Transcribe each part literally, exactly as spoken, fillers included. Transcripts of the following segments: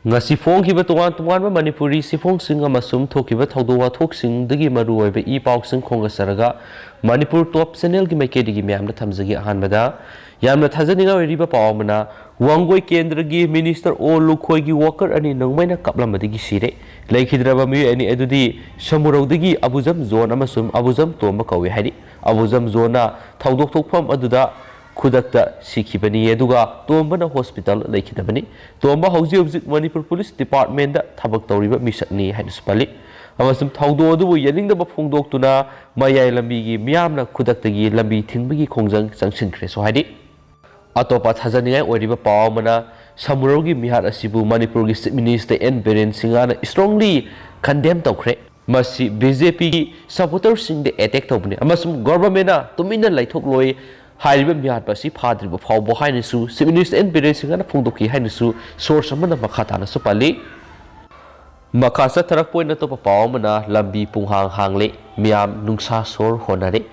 ꯉꯁꯤ ꯐꯣꯡꯈꯤꯕ ꯇꯣꯉꯥꯟ ꯇꯣꯉꯥꯟꯕ ꯃꯅꯤꯄꯨꯔꯤ ꯆꯦꯐꯣꯡꯁꯤꯡ ꯑꯃꯁꯨꯡ ꯊꯣꯛꯈꯤꯕ ꯊꯧꯗꯣꯛ ꯋꯥꯊꯣꯛꯁꯤꯡꯗꯒꯤ ꯃꯔꯨꯑꯣꯏꯕ ꯏ ꯄꯥꯎꯁꯤꯡ ꯈꯣꯝꯒꯠꯆꯔꯒ ꯃꯅꯤꯄꯨꯔ ꯇꯣꯞ ꯆꯦꯅꯦꯜꯒꯤ ꯃꯥꯏꯀꯩꯗꯒꯤ ꯃꯌꯥꯝꯗ ꯊꯝꯖꯒꯦ꯫ ꯑꯍꯥꯟꯕꯗ ꯌꯥꯝꯅ ꯊꯥꯖꯅꯤꯡꯉꯥꯏ ꯑꯣꯏꯔꯤꯕ ꯄꯥꯎ ꯑꯃꯅ, ꯋꯥꯡꯒꯣꯏ ꯀꯦꯟꯗ꯭ꯔꯒꯤ ꯃꯤꯅꯤꯁꯇꯔ ꯑꯣ ꯂꯨꯈꯣꯏꯒꯤ ꯋꯥꯀꯔ ꯑꯅꯤ ꯅꯣꯡꯃꯩꯅ ꯀꯥꯞꯂꯝꯕꯗꯒꯤ ꯁꯤꯔꯦ꯫ ꯂꯩꯈꯤꯗ꯭ꯔꯕ ꯃꯤꯑꯣꯏ ꯑꯅꯤ ꯑꯗꯨꯗꯤ ꯁꯃꯨꯔꯧꯗꯒꯤ ꯑꯕꯨꯖꯝ ꯖꯣꯟ ꯑꯃꯁꯨꯡ ꯑꯕꯨꯖꯝ ꯇꯣꯝꯕ ꯀꯧꯏ ꯍꯥꯏꯔꯤ꯫ ꯑꯕꯨꯖꯝ ꯖꯣꯟꯅ ꯊꯧꯗꯣꯛ ꯊꯣꯛꯐꯝ ꯑꯗꯨꯗ ꯈꯨꯗꯛꯇ ꯁꯤꯈꯤꯕꯅꯤ, ꯑꯗꯨꯒ ꯇꯣꯝꯕꯅ ꯍꯣꯁꯄꯤꯇꯥꯜ ꯂꯩꯈꯤꯗꯕꯅꯤ꯫ ꯇꯣꯝꯕ ꯍꯧꯖꯤꯛ ꯍꯧꯖꯤꯛ ꯃꯅꯤꯄꯨꯔ ꯄꯨꯂꯤꯁ ꯗꯤꯄꯥꯔꯠꯃꯦꯟꯗ ꯊꯕꯛ ꯇꯧꯔꯤꯕ ꯃꯤꯁꯛꯅꯤ ꯍꯥꯏꯅꯁꯨ ꯄꯜꯂꯤ꯫ ꯑꯃꯁꯨꯡ ꯊꯧꯗꯣꯛ ꯑꯗꯨꯕꯨ ꯌꯥꯅꯤꯡꯗꯕ ꯐꯣꯡꯗꯣꯛꯇꯨꯅ ꯃꯌꯥꯏ ꯂꯝꯕꯤꯒꯤ ꯃꯤꯌꯥꯝꯅ ꯈꯨꯗꯛꯇꯒꯤ ꯂꯝꯕꯤ ꯊꯤꯡꯕꯒꯤ ꯈꯣꯡꯖꯪ ꯆꯪꯁꯤꯟꯈ꯭ꯔꯦꯁꯨ ꯍꯥꯏꯔꯤ꯫ ꯑꯇꯣꯞꯄ ꯊꯥꯖꯅꯤꯡꯉꯥꯏ ꯑꯣꯏꯔꯤꯕ ꯄꯥꯎ ꯑꯃꯅ, ꯁꯃꯨꯔꯧꯒꯤ ꯃꯤꯍꯥꯠ ꯑꯁꯤꯕꯨ ꯃꯅꯤꯄꯨꯔꯒꯤ ꯆꯤꯐ ꯃꯤꯅꯤꯁꯇꯔ ꯑꯦꯟ ꯕꯤꯔꯦꯟ ꯁꯤꯡꯍꯅ strongly condemn ꯇꯧꯈ꯭ꯔꯦ꯫ ꯃꯁꯤ ꯕꯤ ꯖꯦ ꯄꯤꯒꯤ ꯁꯄꯣꯔꯇꯔꯁꯤꯡꯗ ꯑꯦꯇꯦꯛ ꯇꯧꯕꯅꯤ ꯑꯃꯁꯨꯡ ꯒꯣꯚꯔꯟꯃꯦꯟꯅ ꯇꯨꯃꯤꯟꯅ ꯂꯩꯊꯣꯛꯂꯣꯏ ꯍꯥꯏꯔꯤꯕ ꯃꯤꯍꯥꯠꯄ ꯑꯁꯤ ꯐꯥꯗ꯭ꯔꯤꯕ ꯐꯥꯎꯕ ꯍꯥꯏꯅꯁꯨ ꯆꯤꯐ ꯃꯤꯅꯤꯁꯇꯔ ꯑꯦꯟ ꯕꯤꯔꯦꯟ ꯁꯤꯡꯍꯅ ꯐꯣꯡꯗꯣꯛꯈꯤ ꯍꯥꯏꯅꯁꯨ ꯁꯣꯔꯁ ꯑꯃꯅ ꯃꯈꯥ ꯇꯥꯅꯁꯨ ꯄꯜꯂꯤ꯫ ꯃꯈꯥ ꯆꯠꯊꯔꯛꯄ ꯑꯣꯏꯅ ꯑꯇꯣꯞꯄ ꯄꯥꯎ ꯑꯃꯅ, ꯂꯝꯕꯤ ꯄꯨꯡꯍꯥꯡ ꯍꯥꯡꯂꯦ, ꯃꯤꯌꯥꯝ ꯅꯨꯡꯁꯥ ꯁꯣꯔ ꯍꯣꯟꯅꯔꯦ꯫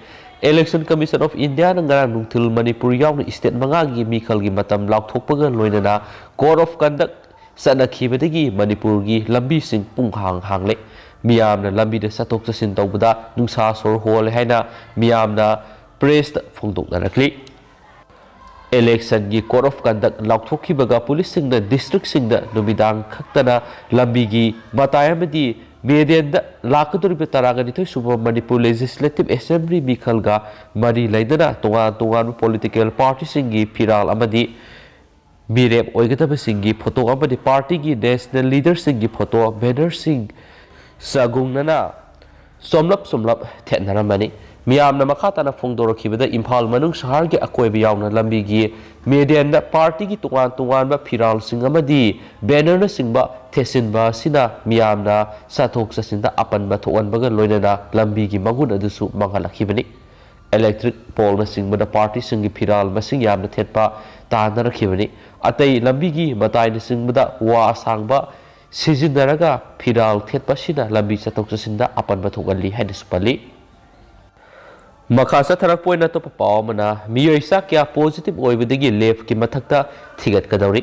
Election Commission of Indiaꯅ ꯉꯔꯥꯡ ꯅꯨꯡꯊꯤꯜ ꯃꯅꯤꯄꯨꯔ ꯌꯥꯎꯅ ꯁ꯭ꯇꯦꯠ ꯃꯉꯥꯒꯤ ꯃꯤꯈꯜꯒꯤ ꯃꯇꯝ ꯂꯥꯎꯊꯣꯛꯄꯒ ꯂꯣꯏꯅꯅ Code of Conduct ꯆꯠꯅꯈꯤꯕꯗꯒꯤ ꯃꯅꯤꯄꯨꯔꯒꯤ ꯂꯝꯕꯤꯁꯤꯡ ꯄꯨꯡꯍꯥꯡ ꯍꯥꯡꯂꯦ꯫ ꯃꯤꯌꯥꯝꯅ ꯂꯝꯕꯤꯗ ꯆꯠꯊꯣꯛ ꯆꯠꯁꯤꯟ ꯇꯧꯕꯗ ꯅꯨꯡꯁꯥ ꯁꯣꯔ ꯍꯣꯜꯂꯦ ꯍꯥꯏꯅ ꯃꯤꯌꯥꯝꯅ ꯄ꯭ꯔꯦꯁꯇ ꯐꯣꯡꯗꯣꯛꯅꯔꯛꯂꯤ꯫ ꯏꯂꯦꯛꯁꯟꯒꯤ Code of Conduct ꯂꯥꯎꯊꯣꯛꯈꯤꯕꯒ ꯄꯨꯂꯤꯁꯁꯤꯡꯅ ꯗꯤꯁꯇ꯭ꯔꯤꯛꯁꯤꯡꯗ ꯅꯨꯃꯤꯗꯥꯡ ꯈꯛꯇꯅ ꯂꯝꯕꯤꯒꯤ ꯃꯇꯥꯏ ꯑꯃꯗꯤ ꯃꯦꯗꯦꯟꯗ ꯂꯥꯛꯀꯗꯧꯔꯤꯕ ꯇꯔꯥꯒ ꯅꯤꯊꯣꯏ ꯁꯨꯕ ꯃꯅꯤꯄꯨꯔ ꯂꯦꯖꯤꯁꯂꯦꯇꯤꯚ ꯑꯦꯁꯦꯝꯕ꯭ꯂꯤ ꯃꯤꯈꯜꯒ ꯃꯔꯤ ꯂꯩꯅꯅ ꯇꯣꯉꯥꯟ ꯇꯣꯉꯥꯟꯕ ꯄꯣꯂꯤꯇꯤꯀꯦꯜ ꯄꯥꯔꯇꯤꯁꯤꯡꯒꯤ ꯐꯤꯔꯥꯜ ꯑꯃꯗꯤ ꯃꯤꯔꯦꯞ ꯑꯣꯏꯒꯗꯕꯁꯤꯡꯒꯤ ꯐꯣꯇꯣ ꯑꯃꯗꯤ ꯄꯥꯔꯇꯤꯒꯤ ꯅꯦꯁꯅꯦꯜ ꯂꯤꯗꯔꯁꯤꯡꯒꯤ ꯐꯣꯇꯣ, ꯕꯦꯅꯔꯁꯤꯡ ꯆꯥꯒꯨꯡꯅꯅ ꯆꯣꯝꯂꯞ ꯆꯣꯝꯂꯞ ꯊꯦꯠꯅꯔꯝꯕꯅꯤ꯫ ꯃꯤꯌꯥꯝꯅ ꯃꯈꯥ ꯇꯥꯅ ꯐꯣꯡꯗꯣꯔꯛꯈꯤꯕꯗ, ꯏꯝꯐꯥꯜ ꯃꯅꯨꯡ ꯁꯍꯔꯒꯤ ꯑꯀꯣꯏꯕ ꯌꯥꯎꯅ ꯂꯝꯕꯤꯒꯤ ꯃꯦꯗꯦꯟꯗ ꯄꯥꯔꯇꯤꯒꯤ ꯇꯣꯉꯥꯟ ꯇꯣꯉꯥꯟꯕ ꯐꯤꯔꯥꯜꯁꯤꯡ ꯑꯃꯗꯤ ꯕꯦꯅꯔꯅꯆꯤꯡꯕ ꯊꯦꯠꯆꯤꯟꯕ ꯑꯁꯤꯅ ꯃꯤꯌꯥꯝꯅ ꯆꯠꯊꯣꯛ ꯆꯠꯁꯤꯟꯗ ꯑꯄꯟꯕ ꯊꯣꯛꯍꯟꯕꯒ ꯂꯣꯏꯅꯅ ꯂꯝꯕꯤꯒꯤ ꯃꯒꯨꯟ ꯑꯗꯨꯁꯨ ꯃꯥꯡꯍꯜꯂꯛꯈꯤꯕꯅꯤ꯫ ꯏꯂꯦꯛꯇ꯭ꯔꯤꯛ ꯄꯣꯜꯅꯆꯤꯡꯕꯗ ꯄꯥꯔꯇꯤꯁꯤꯡꯒꯤ ꯐꯤꯔꯥꯜ ꯃꯁꯤꯡ ꯌꯥꯝꯅ ꯊꯦꯠꯄ ꯇꯥꯅꯔꯛꯈꯤꯕꯅꯤ꯫ ꯑꯇꯩ ꯂꯝꯕꯤꯒꯤ ꯃꯇꯥꯏꯅꯆꯤꯡꯕꯗ ꯋꯥ ꯑꯁꯥꯡꯕ ꯁꯤꯖꯤꯟꯅꯔꯒ ꯐꯤꯔꯥꯜ ꯊꯦꯠꯄ ꯑꯁꯤꯅ ꯂꯝꯕꯤ ꯆꯠꯊꯣꯛ ꯆꯠꯁꯤꯟꯗ ꯑꯄꯟꯕ ꯊꯣꯛꯍꯜꯂꯤ ꯍꯥꯏꯅꯁꯨ ꯄꯜꯂꯤ꯫ ꯃꯈꯥ ꯆꯠꯊꯔꯛꯄ ꯑꯣꯏꯅ ꯑꯇꯣꯞꯄ ꯄꯥꯎ ꯑꯃꯅ, ꯃꯤꯑꯣꯏ ꯆꯥ ꯀꯌꯥ ꯄꯣꯖꯤꯇꯤꯚ ꯑꯣꯏꯕꯗꯒꯤ ꯂꯦꯞꯀꯤ ꯃꯊꯛꯇ ꯊꯤꯒꯠꯀꯗꯧꯔꯤ꯫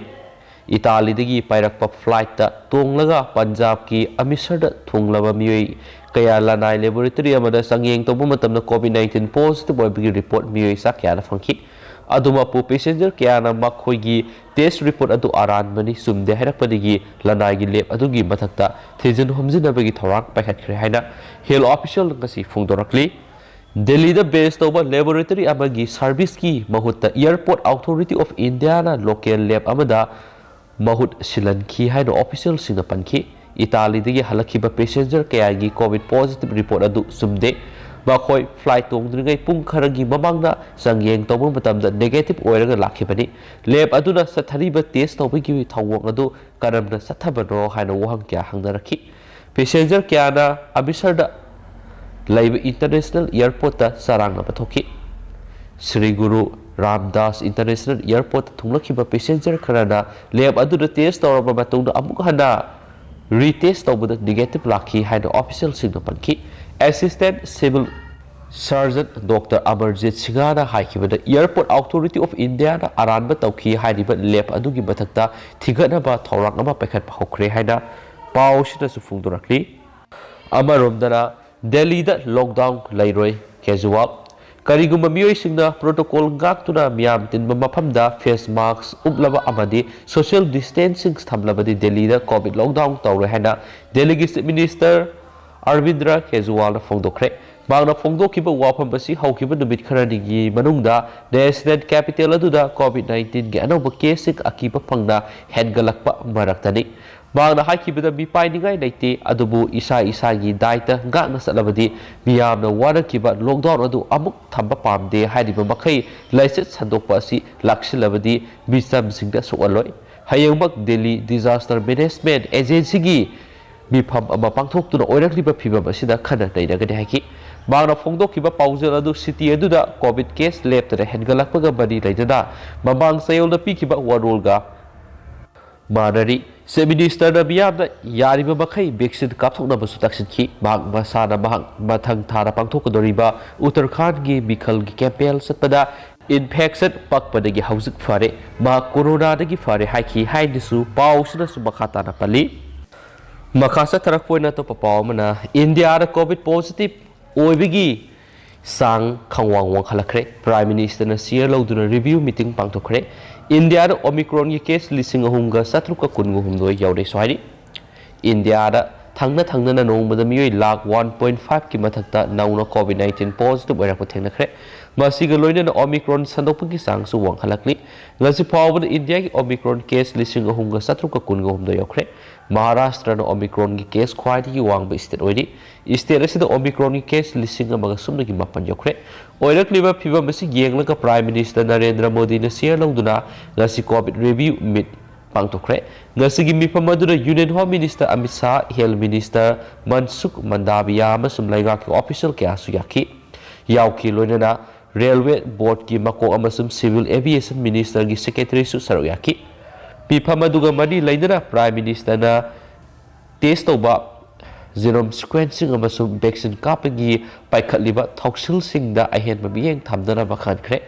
ꯏꯇꯥꯂꯤꯗꯒꯤ ꯄꯥꯏꯔꯛꯄ ꯐ꯭ꯂꯥꯏꯠꯇ ꯇꯣꯡꯂꯒ ꯄꯟꯖꯥꯕꯀꯤ ꯑꯃ꯭ꯔꯤꯠꯁꯔꯗ ꯊꯨꯡꯂꯕ ꯃꯤꯑꯣꯏ ꯀꯌꯥ ꯂꯅꯥꯏ ꯂꯦꯕꯣꯔꯦꯇꯔꯤ ꯑꯃꯗ ꯆꯥꯡꯌꯦꯡ ꯇꯧꯕ ꯃꯇꯝꯗ ꯀꯣꯚꯤꯗ ꯅꯥꯏꯟꯇꯤꯟ ꯄꯣꯖꯤꯇꯤꯚ ꯑꯣꯏꯕꯒꯤ ꯔꯤꯄꯣꯔꯠ ꯃꯤꯑꯣꯏ ꯆꯥ ꯀꯌꯥꯅ ꯐꯪꯈꯤ꯫ ꯑꯗꯨꯃꯛꯄꯨ ꯄꯦꯁꯦꯟꯖꯔ ꯀꯌꯥꯅ ꯃꯈꯣꯏꯒꯤ ꯇꯦꯁ ꯔꯤꯄꯣꯔꯠ ꯑꯗꯨ ꯑꯔꯥꯟꯕꯅꯤ ꯆꯨꯝꯗꯦ ꯍꯥꯏꯔꯛꯄꯗꯒꯤ ꯂꯅꯥꯏꯒꯤ ꯂꯦꯕ ꯑꯗꯨꯒꯤ ꯃꯊꯛꯇ ꯊꯤꯖꯤꯟ ꯍꯨꯝꯖꯤꯟꯅꯕꯒꯤ ꯊꯧꯔꯥꯡ ꯄꯥꯏꯈꯠꯈ꯭ꯔꯦ ꯍꯥꯏꯅ ꯍꯦꯜꯊ ꯑꯣꯐꯤꯁꯤꯌꯦꯜꯅ ꯉꯁꯤ ꯐꯣꯡꯗꯣꯔꯛꯂꯤ꯫ ꯗꯦꯜꯂꯤꯗ ꯕꯦꯖ ꯇꯧꯕ ꯂꯦꯕꯣꯔꯦꯇꯔꯤ ꯑꯃꯒꯤ ꯁꯔꯚꯤꯁꯀꯤ ꯃꯍꯨꯠꯇ ꯑꯦꯌꯔꯄꯣꯔꯠ ꯑꯣꯊꯣꯔꯤꯇꯤ ꯑꯣꯐ ꯏꯟꯗꯤꯌꯥꯅ ꯂꯣꯀꯦꯜ ꯂꯦꯕ ꯑꯃꯗ ꯃꯍꯨꯠ ꯁꯤꯜꯍꯟꯈꯤ ꯍꯥꯏꯅ ꯑꯣꯐꯤꯁꯤꯌꯦꯜꯁꯤꯡꯅ ꯄꯟꯈꯤ꯫ ꯏꯇꯥꯂꯤꯗꯒꯤ ꯍꯜꯂꯛꯈꯤꯕ ꯄꯦꯁꯦꯟꯖꯔ ꯀꯌꯥꯒꯤ ꯀꯣꯚꯤꯗ ꯄꯣꯖꯤꯇꯤꯚ ꯔꯤꯄꯣꯔꯠ ꯑꯗꯨ ꯆꯨꯝꯗꯦ꯫ ꯃꯈꯣꯏ ꯐ꯭ꯂꯥꯏꯠ ꯇꯣꯡꯗ꯭ꯔꯤꯉꯩ ꯄꯨꯡ ꯈꯔꯒꯤ ꯃꯃꯥꯡꯗ ꯆꯥꯡꯌꯦꯡ ꯇꯧꯕ ꯃꯇꯝꯗ ꯅꯦꯒꯦꯇꯤꯚ ꯑꯣꯏꯔꯒ ꯂꯥꯛꯈꯤꯕꯅꯤ꯫ ꯂꯦꯕ ꯑꯗꯨꯅ ꯆꯠꯊꯔꯤꯕ ꯇꯦꯁ ꯇꯧꯕꯒꯤ ꯊꯧꯑꯣꯡ ꯑꯗꯨ ꯀꯔꯝꯅ ꯆꯠꯊꯕꯅꯣ ꯍꯥꯏꯅ ꯋꯥꯍꯪ ꯀꯌꯥ ꯍꯪꯅꯔꯛꯈꯤ꯫ ꯄꯦꯁꯦꯟꯖꯔ ꯀꯌꯥꯅ ꯑꯃ꯭ꯔꯤꯠꯁꯔꯗ ꯂꯩꯕ ꯏꯟꯇꯔꯅꯦꯁꯅꯦꯜ ꯑꯦꯌꯔꯄꯣꯔꯠꯇ ꯆꯔꯥꯡꯅꯕ ꯊꯣꯛꯈꯤ꯫ ꯁ꯭ꯔꯤ ꯒꯨꯔꯨ ꯔꯥꯝꯗꯥꯁ ꯏꯟꯇꯔꯅꯦꯁꯅꯦꯜ ꯑꯦꯌꯔꯄꯣꯔꯠꯇ ꯊꯨꯡꯂꯛꯈꯤꯕ ꯄꯦꯁꯦꯟꯖꯔ ꯈꯔꯅ ꯂꯦꯕ ꯑꯗꯨꯗ ꯇꯦꯁ ꯇꯧꯔꯕ ꯃꯇꯨꯡꯗ ꯑꯃꯨꯛ ꯍꯟꯅ ꯔꯤꯇꯦꯁ ꯇꯧꯕꯗ ꯅꯦꯒꯦꯇꯤꯚ ꯂꯥꯛꯈꯤ ꯍꯥꯏꯅ ꯑꯣꯐꯤꯁꯤꯌꯦꯜꯁꯤꯡꯅ ꯄꯟꯈꯤ꯫ Assistant civil surgeon doctor Amarjeet ꯁꯤꯡꯍꯅ ꯍꯥꯏꯈꯤꯕꯗ ꯑꯦꯌꯔꯄꯣꯔꯠ ꯑꯣꯊꯣꯔꯤꯇꯤ ꯑꯣꯐ ꯏꯟꯗꯤꯌꯥꯅ ꯑꯔꯥꯟꯕ ꯇꯧꯈꯤ ꯍꯥꯏꯔꯤꯕ ꯂꯦꯕ ꯑꯗꯨꯒꯤ ꯃꯊꯛꯇ ꯊꯤꯒꯠꯅꯕ ꯊꯧꯔꯥꯡ ꯑꯃ ꯄꯥꯏꯈꯠꯄ ꯍꯧꯈ꯭ꯔꯦ ꯍꯥꯏꯅ ꯄꯥꯎꯁꯤꯅꯁꯨ ꯐꯣꯡꯗꯣꯔꯛꯂꯤ꯫ ꯑꯃꯔꯣꯝꯗꯅ ꯗꯦꯜꯂꯤꯗ ꯂꯣꯛꯗꯥꯎꯟ ꯂꯩꯔꯣꯏ꯫ ꯀꯦꯖꯨꯋꯥꯜ꯫ ꯀꯔꯤꯒꯨꯝꯕ ꯃꯤꯑꯣꯏꯁꯤꯡꯅ ꯄ꯭ꯔꯣꯇꯣꯀꯣꯜ ꯉꯥꯛꯇꯨꯅ ꯃꯤꯌꯥꯝ ꯇꯤꯟꯕ ꯃꯐꯝꯗ ꯐꯦꯁ ꯃꯥꯁꯛ ꯎꯞꯂꯕ ꯑꯃꯗꯤ ꯁꯣꯁꯤꯌꯦꯜ ꯗꯤꯁꯇꯦꯟꯁꯤꯡ ꯊꯝꯂꯕꯗꯤ ꯗꯦꯜꯂꯤꯗ ꯀꯣꯚꯤꯗ ꯂꯣꯛꯗꯥꯎꯟ ꯇꯧꯔꯣꯏ ꯍꯥꯏꯅ ꯗꯦꯜꯂꯤꯒꯤ ꯆꯤꯐ ꯃꯤꯅꯤꯁꯇꯔ ꯑꯔꯕꯤꯟꯗ꯭ꯔ ꯀꯦꯖꯨꯋꯥꯜꯅ ꯐꯣꯡꯗꯣꯛꯈ꯭ꯔꯦ꯫ ꯃꯍꯥꯛꯅ ꯐꯣꯡꯗꯣꯛꯈꯤꯕ ꯋꯥꯐꯝ ꯑꯁꯤ ꯍꯧꯈꯤꯕ ꯅꯨꯃꯤꯠ ꯈꯔꯅꯤꯒꯤ ꯃꯅꯨꯡꯗ ꯅꯦꯁꯅꯦꯜ ꯀꯦꯄꯤꯇꯦꯜ ꯑꯗꯨꯗ ꯀꯣꯚꯤꯗ ꯅꯥꯏꯟꯇꯤꯟꯒꯤ ꯑꯅꯧꯕ ꯀꯦꯁꯁꯤꯡ ꯑꯀꯤꯕ ꯐꯪꯅ ꯍꯦꯟꯒꯠꯂꯛꯄ ꯃꯔꯛꯇꯅꯤ꯫ ꯃꯍꯥꯛꯅ ꯍꯥꯏꯈꯤꯕꯗ ꯃꯤꯄꯥꯏꯅꯤꯡꯉꯥꯏ ꯂꯩꯇꯦ, ꯑꯗꯨꯕꯨ ꯏꯁꯥ ꯏꯁꯥꯒꯤ ꯗꯥꯏꯇ ꯉꯥꯛꯅ ꯆꯠꯂꯕꯗꯤ ꯃꯤꯌꯥꯝꯅ ꯋꯥꯅꯈꯤꯕ ꯂꯣꯛꯗꯥꯎꯟ ꯑꯗꯨ ꯑꯃꯨꯛ ꯊꯝꯕ ꯄꯥꯝꯗꯦ ꯍꯥꯏꯔꯤꯕ ꯃꯈꯩ ꯂꯥꯏꯆꯠ ꯁꯟꯗꯣꯛꯄ ꯑꯁꯤ ꯂꯥꯛꯁꯤꯜꯂꯕꯗꯤ ꯃꯤꯆꯝꯁꯤꯡꯗ ꯁꯣꯛꯍꯜꯂꯣꯏ꯫ ꯍꯌꯦꯡꯃꯛ ꯗꯦꯜꯂꯤ ꯗꯤꯖꯥꯁꯇꯔ ꯃꯦꯅꯦꯖꯃꯦꯟꯠ ꯑꯦꯖꯦꯟꯁꯤꯒꯤ ꯃꯤꯐꯝ ꯑꯃ ꯄꯥꯡꯊꯣꯛꯇꯨꯅ ꯑꯣꯏꯔꯛꯂꯤꯕ ꯐꯤꯚꯝ ꯑꯁꯤꯗ ꯈꯟꯅ ꯅꯩꯅꯒꯅꯤ ꯍꯥꯏꯈꯤ꯫ ꯃꯍꯥꯛꯅ ꯐꯣꯡꯗꯣꯛꯈꯤꯕ ꯄꯥꯎꯖꯦꯜ ꯑꯗꯨ ꯁꯤꯇꯤ ꯑꯗꯨꯗ ꯀꯣꯚꯤꯗ ꯀꯦꯁ ꯂꯦꯞꯇꯅ ꯍꯦꯟꯒꯠꯂꯛꯄꯒ ꯃꯔꯤ ꯂꯩꯅꯅ ꯃꯃꯥꯡ ꯆꯌꯣꯜꯗ ꯄꯤꯈꯤꯕ ꯋꯥꯔꯣꯜꯒ ꯃꯥꯟꯅꯔꯤ꯫ ꯆꯤꯐ ꯃꯤꯅꯤꯁꯇꯔꯅ ꯃꯤꯌꯥꯝꯅ ꯌꯥꯔꯤꯕ ꯃꯈꯩ ꯚꯦꯛꯁꯤꯟ ꯀꯥꯞꯊꯣꯛꯅꯕꯁꯨ ꯇꯛꯁꯤꯟꯈꯤ꯫ ꯃꯍꯥꯛ ꯃꯁꯥꯅ ꯃꯍꯥꯛ ꯃꯊꯪ ꯊꯥꯗ ꯄꯥꯡꯊꯣꯛꯀꯗꯧꯔꯤꯕ ꯎꯠꯇꯔꯈꯥꯟꯗꯒꯤ ꯃꯤꯈꯜꯒꯤ ꯀꯦꯝꯄꯦꯟ ꯆꯠꯄꯗ ꯏꯟꯐꯦꯛꯁꯟ ꯄꯛꯄꯗꯒꯤ ꯍꯧꯖꯤꯛ ꯐꯔꯦ, ꯃꯍꯥꯛ ꯀꯣꯔꯣꯅꯥꯗꯒꯤ ꯐꯔꯦ ꯍꯥꯏꯈꯤ ꯍꯥꯏꯅꯁꯨ ꯄꯥꯎꯁꯤꯅꯁꯨ ꯃꯈꯥ ꯇꯥꯅ ꯄꯜꯂꯤ꯫ ꯃꯈꯥ ꯆꯠꯊꯔꯛꯄ ꯑꯣꯏꯅ ꯑꯇꯣꯞꯄ ꯄꯥꯎ ꯑꯃꯅ, ꯏꯟꯗꯤꯌꯥꯗ ꯀꯣꯚꯤꯗ ꯄꯣꯖꯤꯇꯤꯚ ꯑꯣꯏꯕꯒꯤ ꯆꯥꯡ ꯈꯪꯋꯥꯡ ꯋꯥꯡꯈꯠꯂꯛꯈ꯭ꯔꯦ꯫ ꯄ꯭ꯔꯥꯏꯝ ꯃꯤꯅꯤꯁꯇꯔꯅ ꯁꯤꯌꯔ ꯂꯧꯗꯨꯅ ꯔꯤꯚꯤꯌꯨ ꯃꯤꯇꯤꯡ ꯄꯥꯡꯊꯣꯛꯈ꯭ꯔꯦ꯫ ꯏꯟꯗꯤꯌꯥꯗ ꯑꯣꯃꯤꯀ꯭ꯔꯣꯟꯒꯤ ꯀꯦꯁ ꯂꯤꯁꯤꯡ ꯑꯍꯨꯝꯒ ꯆꯥꯇ꯭ꯔꯨꯛꯀ ꯀꯨꯟꯒ ꯍꯨꯝꯗꯣꯏ ꯌꯧꯔꯦꯁꯨ ꯍꯥꯏꯔꯤ꯫ ꯏꯟꯗꯤꯌꯥꯗ ꯊꯪꯅ ꯊꯪꯅꯅ ꯅꯣꯡꯃꯗ ꯃꯤꯑꯣꯏ ꯂꯥꯈ ꯋꯥꯟ ꯄꯣꯏꯟ ꯐꯥꯏꯚꯀꯤ ꯃꯊꯛꯇ ꯅꯧꯅ ꯀꯣꯚꯤꯗ ꯅꯥꯏꯟꯇꯤꯟ ꯄꯣꯖꯤꯇꯤꯚ ꯑꯣꯏꯔꯛꯄ ꯊꯦꯡꯅꯈ꯭ꯔꯦ꯫ ꯃꯁꯤꯒ ꯂꯣꯏꯅꯅ ꯑꯣꯃꯤꯀ꯭ꯔꯣꯟ ꯁꯟꯗꯣꯛꯄꯒꯤ ꯆꯥꯡꯁꯨ ꯋꯥꯡꯈꯠꯂꯛꯂꯤ꯫ ꯉꯁꯤ ꯐꯥꯎꯕꯗ ꯏꯟꯗꯤꯌꯥꯒꯤ ꯑꯣꯃꯤꯀ꯭ꯔꯣꯟ ꯀꯦꯁ ꯂꯤꯁꯤꯡ ꯑꯍꯨꯝꯒ ꯆꯥꯇ꯭ꯔꯨꯛꯀ ꯀꯨꯟꯒ ꯍꯨꯝꯗꯣꯏ ꯌꯧꯈ꯭ꯔꯦ꯫ ꯃꯍꯥꯔꯥꯁꯇ꯭ꯔꯅ ꯑꯣꯃꯤꯀ꯭ꯔꯣꯟꯒꯤ ꯀꯦꯁ ꯈ꯭ꯋꯥꯏꯗꯒꯤ ꯋꯥꯡꯕ ꯁ꯭ꯇꯦꯠ ꯑꯣꯏꯔꯤ꯫ ꯁ꯭ꯇꯦꯠ ꯑꯁꯤꯗ ꯑꯣꯃꯤꯀ꯭ꯔꯣꯟꯒꯤ ꯀꯦꯁ ꯂꯤꯁꯤꯡ ꯑꯃꯒ ꯁꯨꯞꯅꯒꯤ ꯃꯥꯄꯟ ꯌꯧꯈ꯭ꯔꯦ꯫ ꯑꯣꯏꯔꯛꯂꯤꯕ ꯐꯤꯕꯝ ꯑꯁꯤ ꯌꯦꯡꯂꯒ ꯄ꯭ꯔꯥꯏꯝ ꯃꯤꯅꯤꯁꯇꯔ ꯅꯔꯦꯟꯗ꯭ꯔ ꯃꯣꯗꯤꯅ ꯁꯤꯌꯔ ꯂꯧꯗꯨꯅ ꯉꯁꯤ ꯀꯣꯚꯤꯗ ꯔꯤꯚꯤꯌꯨ ꯃꯤꯠ ꯄꯥꯡꯊꯣꯛꯈ꯭ꯔꯦ꯫ ꯉꯁꯤꯒꯤ ꯃꯤꯐꯝ ꯑꯗꯨꯗ union home minister Amit Shah, health minister Mansukh Mandaviya ꯑꯃꯁꯨꯡ ꯂꯩꯉꯥꯛꯀꯤ ꯑꯣꯐꯤꯁꯤꯌꯦꯜ ꯀꯌꯥꯁꯨ ꯌꯥꯈꯤ, ꯌꯥꯎꯈꯤ꯫ ꯂꯣꯏꯅꯅ ꯔꯦꯜꯋꯦ ꯕꯣꯔꯗꯀꯤ ꯃꯀꯣꯛ ꯑꯃꯁꯨꯡ ꯁꯤꯚꯤꯜ ꯑꯦꯚꯤꯌꯦꯁꯟ ꯃꯤꯅꯤꯁꯇꯔꯒꯤ ꯁꯦꯀ꯭ꯔꯦꯇꯔꯤꯁꯨ ꯁꯔꯨꯛ ꯌꯥꯈꯤ꯫ ꯃꯤꯐꯝ ꯑꯗꯨꯒ ꯃꯔꯤ ꯂꯩꯅꯅ ꯄ꯭ꯔꯥꯏꯝ ꯃꯤꯅꯤꯁꯇꯔꯅ ꯇꯦꯁ ꯇꯧꯕ genome sequencing ꯑꯃꯁꯨꯡ ꯚꯦꯛꯁꯤꯟ ꯀꯥꯞꯄꯒꯤ ꯄꯥꯏꯈꯠꯂꯤꯕ ꯊꯧꯁꯤꯜꯁꯤꯡꯗ ꯑꯍꯦꯟꯕ ꯃꯤꯠꯌꯦꯡ ꯊꯝꯗꯅꯕ ꯈꯟꯈ꯭ꯔꯦ꯫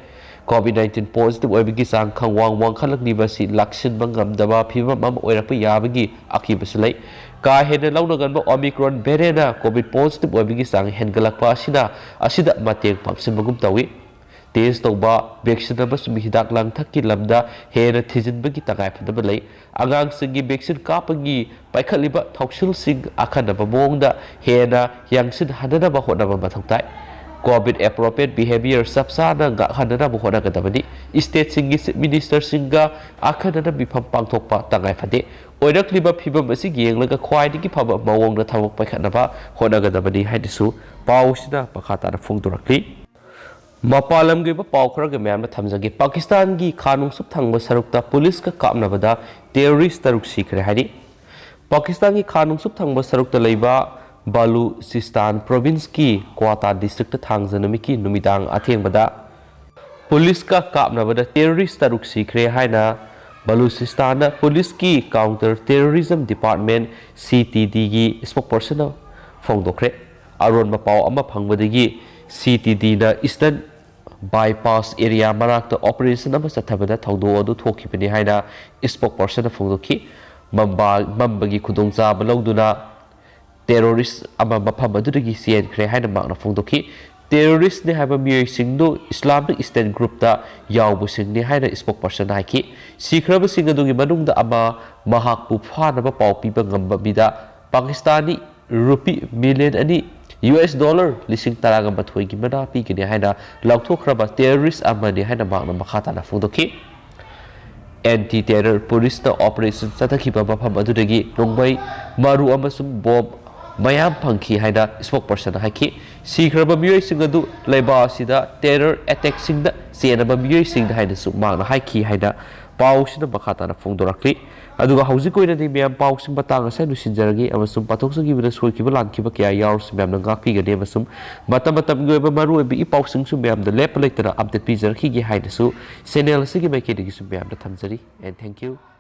ꯀꯣꯚꯤꯗ ꯅꯥꯏꯟꯇꯤꯟ ꯄꯣꯖꯤꯇꯤꯚ ꯑꯣꯏꯕꯒꯤ ꯆꯥꯡ ꯈꯪꯋꯥꯡ ꯋꯥꯡꯈꯠꯂꯛꯂꯤꯕ ꯑꯁꯤ ꯂꯥꯛꯁꯤꯟꯕ ꯉꯝꯗꯕ ꯐꯤꯚꯝ ꯑꯃ ꯑꯣꯏꯔꯛꯄ ꯌꯥꯕꯒꯤ ꯑꯀꯤꯕꯁꯨ ꯂꯩ꯫ ꯀꯥ ꯍꯦꯟꯅ ꯂꯧꯅꯒꯟꯕ ꯑꯣꯃꯤꯀ꯭ꯔꯣꯟ ꯚꯦꯔꯤꯌꯟꯅ ꯀꯣꯚꯤꯗ ꯄꯣꯖꯤꯇꯤꯚ ꯑꯣꯏꯕꯒꯤ ꯆꯥꯡ ꯍꯦꯟꯒꯠꯂꯛꯄ ꯑꯁꯤꯅ ꯑꯁꯤꯗ ꯃꯇꯦꯡ ꯄꯥꯡꯁꯤꯟꯕꯒꯨꯝ ꯇꯧꯏ꯫ ꯇꯦꯁ ꯇꯧꯕ, ꯚꯦꯛꯁꯤꯟ ꯑꯃꯁꯨꯡ ꯍꯤꯗꯥꯛ ꯂꯥꯡꯊꯛꯀꯤ ꯂꯝꯗ ꯍꯦꯟꯅ ꯊꯤꯖꯤꯟꯕꯒꯤ ꯇꯉꯥꯏꯐꯗꯕ ꯂꯩ꯫ ꯑꯉꯥꯡꯁꯤꯡꯒꯤ ꯚꯦꯛꯁꯤꯟ ꯀꯥꯞꯄꯒꯤ ꯄꯥꯏꯈꯠꯂꯤꯕ ꯊꯧꯁꯤꯜꯁꯤꯡ ꯑꯈꯟꯅꯕ ꯃꯑꯣꯡꯗ ꯍꯦꯟꯅ ꯌꯥꯡꯁꯤꯟꯍꯟꯅꯅꯕ ꯍꯣꯠꯅꯕ ꯃꯊꯧ ꯇꯥꯏ꯫ ꯀꯣꯚꯤꯗ ꯑꯦꯄ꯭ꯔꯣꯄ꯭ꯔꯤꯌꯦꯠ ꯕꯤꯍꯦꯕꯤꯌꯔ ꯆꯞ ꯆꯥꯅ ꯉꯥꯛꯍꯟꯅꯅꯕ ꯍꯣꯠꯅꯒꯗꯕꯅꯤ꯫ ꯁ꯭ꯇꯦꯠꯁꯤꯡꯒꯤ ꯆꯤꯐ ꯃꯤꯅꯤꯁꯇꯔꯁꯤꯡꯒ ꯑꯈꯟꯅꯅ ꯃꯤꯐꯝ ꯄꯥꯡꯊꯣꯛꯄ ꯇꯉꯥꯏ ꯐꯗꯦ꯫ ꯑꯣꯏꯔꯛꯂꯤꯕ ꯐꯤꯕꯝ ꯑꯁꯤ ꯌꯦꯡꯂꯒ ꯈ꯭ꯋꯥꯏꯗꯒꯤ ꯐꯕ ꯃꯑꯣꯡꯗ ꯊꯕꯛ ꯄꯥꯏꯈꯠꯅꯕ ꯍꯣꯠꯅꯒꯗꯕꯅꯤ ꯍꯥꯏꯅꯁꯨ ꯄꯥꯎ ꯑꯁꯤꯅ ꯃꯈꯥ ꯇꯥꯅ ꯐꯣꯡꯗꯣꯔꯛꯂꯤ꯫ ꯃꯄꯥꯟ ꯂꯝꯒꯤ ꯑꯣꯏꯕ ꯄꯥꯎ ꯈꯔꯒ ꯃꯌꯥꯝꯗ ꯊꯝꯖꯒꯦ꯫ ꯄꯥꯀꯤꯁꯇꯥꯟꯒꯤ ꯈꯥ ꯅꯣꯡꯆꯨꯞ ꯊꯪꯕ ꯁꯔꯨꯛꯇ ꯄꯨꯂꯤꯁꯀ ꯀꯥꯞꯅꯕꯗ ꯇꯦꯔꯣꯔꯤꯁ ꯇꯔꯨꯛ ꯁꯤꯈ꯭ꯔꯦ ꯍꯥꯏꯔꯤ꯫ ꯄꯥꯀꯤꯁꯇꯥꯟꯒꯤ ꯈꯥ ꯅꯣꯡꯆꯨꯞ ꯊꯪꯕ ꯁꯔꯨꯛꯇ ꯂꯩꯕ ꯕꯂꯨꯆꯤꯁꯇꯥꯟ ꯄ꯭ꯔꯣꯚꯤꯟꯁꯀꯤ ꯀ꯭ꯋꯥꯇꯥ ꯗꯤꯁꯇ꯭ꯔꯤꯛꯇ ꯊꯥꯡꯖ ꯅꯨꯃꯤꯠꯀꯤ ꯅꯨꯃꯤꯗꯥꯡ ꯑꯊꯦꯡꯕꯗ ꯄꯨꯂꯤꯁꯀ ꯀꯥꯞꯅꯕꯗ ꯇꯦꯔꯣꯔꯤꯁ ꯇꯔꯨꯛ ꯁꯤꯈ꯭ꯔꯦ ꯍꯥꯏꯅ ꯕꯂꯨꯆꯤꯁꯇꯥꯟꯗ ꯄꯨꯂꯤꯁꯀꯤ counter terrorism department, C T ꯗꯤꯒꯤ ꯏꯁꯄꯣꯛꯄꯔꯁꯟꯅ ꯐꯣꯡꯗꯣꯛꯈ꯭ꯔꯦ꯫ ꯑꯔꯣꯟꯕ ꯄꯥꯎ ꯑꯃ ꯐꯪꯕꯗꯒꯤ ꯁꯤ ꯇꯤ ꯗꯤꯅ ꯏꯁꯇꯔꯟ ꯕꯥꯏꯄꯥꯁ ꯑꯦꯔꯤꯌꯥ ꯃꯅꯥꯛꯇ ꯑꯣꯄꯔꯦꯁꯟ ꯑꯃ ꯆꯠꯊꯕꯗ ꯊꯧꯗꯣꯛ ꯑꯗꯨ ꯊꯣꯛꯈꯤꯕꯅꯤ ꯍꯥꯏꯅ ꯏꯁꯄꯣꯛ ꯄꯔꯁꯟꯅ ꯐꯣꯡꯗꯣꯛꯈꯤ꯫ ꯃꯝꯕꯥ-, ꯃꯝꯕꯒꯤ ꯈꯨꯗꯣꯡꯆꯥꯕ ꯂꯧꯗꯨꯅ ꯇꯦꯔꯣꯔꯤꯁ ꯑꯃ ꯃꯐꯝ ꯑꯗꯨꯗꯒꯤ ꯆꯦꯟꯈ꯭ꯔꯦ ꯍꯥꯏꯅ ꯃꯍꯥꯛꯅ ꯐꯣꯡꯗꯣꯛꯈꯤ꯫ ꯇꯦꯔꯣꯔꯤꯁ꯭ꯠꯅꯤ ꯍꯥꯏꯕ ꯃꯤꯑꯣꯏꯁꯤꯡꯗꯨ ꯏꯁꯂꯥꯃꯤꯛ ꯁ꯭ꯇꯦꯠ ꯒ꯭ꯔꯨꯞꯇ ꯌꯥꯎꯕꯁꯤꯡꯅꯤ ꯍꯥꯏꯅ ꯏꯁꯄꯣꯛ ꯄꯔꯁꯟꯅ ꯍꯥꯏꯈꯤ꯫ ꯁꯤꯈ꯭ꯔꯕꯁꯤꯡ ꯑꯗꯨꯒꯤ ꯃꯅꯨꯡꯗ ꯑꯃ ꯃꯍꯥꯛꯄꯨ ꯐꯥꯅꯕ ꯄꯥꯎ ꯄꯤꯕ ꯉꯝꯕ ꯃꯤꯗ ꯄꯥꯀꯤꯁꯇꯥꯅꯤ ꯔꯨꯄꯤ ꯃꯤꯂꯤꯌꯟ ꯑꯅꯤ, ꯌꯨ ꯑꯦꯁ ꯗꯣꯂꯔ ꯂꯤꯁꯤꯡ ꯇꯔꯥꯒ ꯃꯥꯊꯣꯏꯒꯤ ꯃꯅꯥ ꯄꯤꯒꯅꯤ ꯍꯥꯏꯅ ꯂꯥꯎꯊꯣꯛꯈ꯭ꯔꯕ ꯇꯦꯔꯣꯔꯤꯁ꯭ꯠ ꯑꯃꯅꯤ ꯍꯥꯏꯅ ꯃꯍꯥꯛꯅ ꯃꯈꯥ ꯇꯥꯅ ꯐꯣꯡꯗꯣꯛꯈꯤ꯫ ꯑꯦꯟꯇꯤ ꯇꯦꯔꯔ ꯄꯨꯂꯤꯁꯅ ꯑꯣꯄꯔꯦꯁꯟ ꯆꯠꯊꯈꯤꯕ ꯃꯐꯝ ꯑꯗꯨꯗꯒꯤ ꯅꯣꯡꯃꯩ, ꯃꯔꯨ ꯑꯃꯁꯨꯡ ꯕꯣꯝ ꯃꯌꯥꯝ ꯐꯪꯈꯤ ꯍꯥꯏꯅ ꯏꯁꯄꯣꯛ ꯄꯔꯁꯟꯅ ꯍꯥꯏꯈꯤ꯫ ꯁꯤꯈ꯭ꯔꯕ ꯃꯤꯑꯣꯏꯁꯤꯡ ꯑꯗꯨ ꯂꯩꯕꯥꯛ ꯑꯁꯤꯗ ꯇꯦꯔꯔ ꯑꯦꯇꯦꯛꯁꯤꯡꯗ ꯆꯦꯟꯅꯕ ꯃꯤꯑꯣꯏꯁꯤꯡꯅꯤ ꯍꯥꯏꯅꯁꯨ ꯃꯍꯥꯛꯅ ꯍꯥꯏꯈꯤ ꯍꯥꯏꯅ ꯄꯥꯎꯁꯤꯅ ꯃꯈꯥ ꯇꯥꯅ ꯐꯣꯡꯗꯣꯔꯛꯂꯤ꯫ ꯑꯗꯨꯒ ꯍꯧꯖꯤꯛ ꯑꯣꯏꯅꯗꯤ ꯃꯌꯥꯝ ꯄꯥꯎꯁꯤꯡ ꯃꯇꯥꯡ ꯑꯁꯤꯗ ꯂꯣꯏꯁꯤꯟꯖꯔꯒꯦ, ꯑꯃꯁꯨꯡ ꯄꯥꯊꯣꯛꯆꯈꯤꯕꯗ ꯁꯣꯏꯈꯤꯕ ꯂꯥꯟꯈꯤꯕ ꯀꯌꯥ ꯌꯥꯎꯔꯁꯨ ꯃꯌꯥꯝꯅ ꯉꯥꯛꯄꯤꯒꯅꯤ, ꯑꯃꯁꯨꯡ ꯃꯇꯝ ꯃꯇꯝꯒꯤ ꯑꯣꯏꯕ ꯃꯔꯨꯑꯣꯏꯕ ꯏ ꯄꯥꯎꯁꯤꯡꯁꯨ ꯃꯌꯥꯝꯗ ꯂꯦꯞꯄ ꯂꯩꯇꯅ ꯑꯞꯗꯦꯠ ꯄꯤꯖꯔꯛꯈꯤꯒꯦ ꯍꯥꯏꯅꯁꯨ ꯆꯦꯅꯦꯜ ꯑꯁꯤꯒꯤ ꯃꯥꯏꯀꯩꯗꯒꯤꯁꯨ ꯃꯌꯥꯝꯗ ꯊꯝꯖꯔꯤ꯫ And thank you.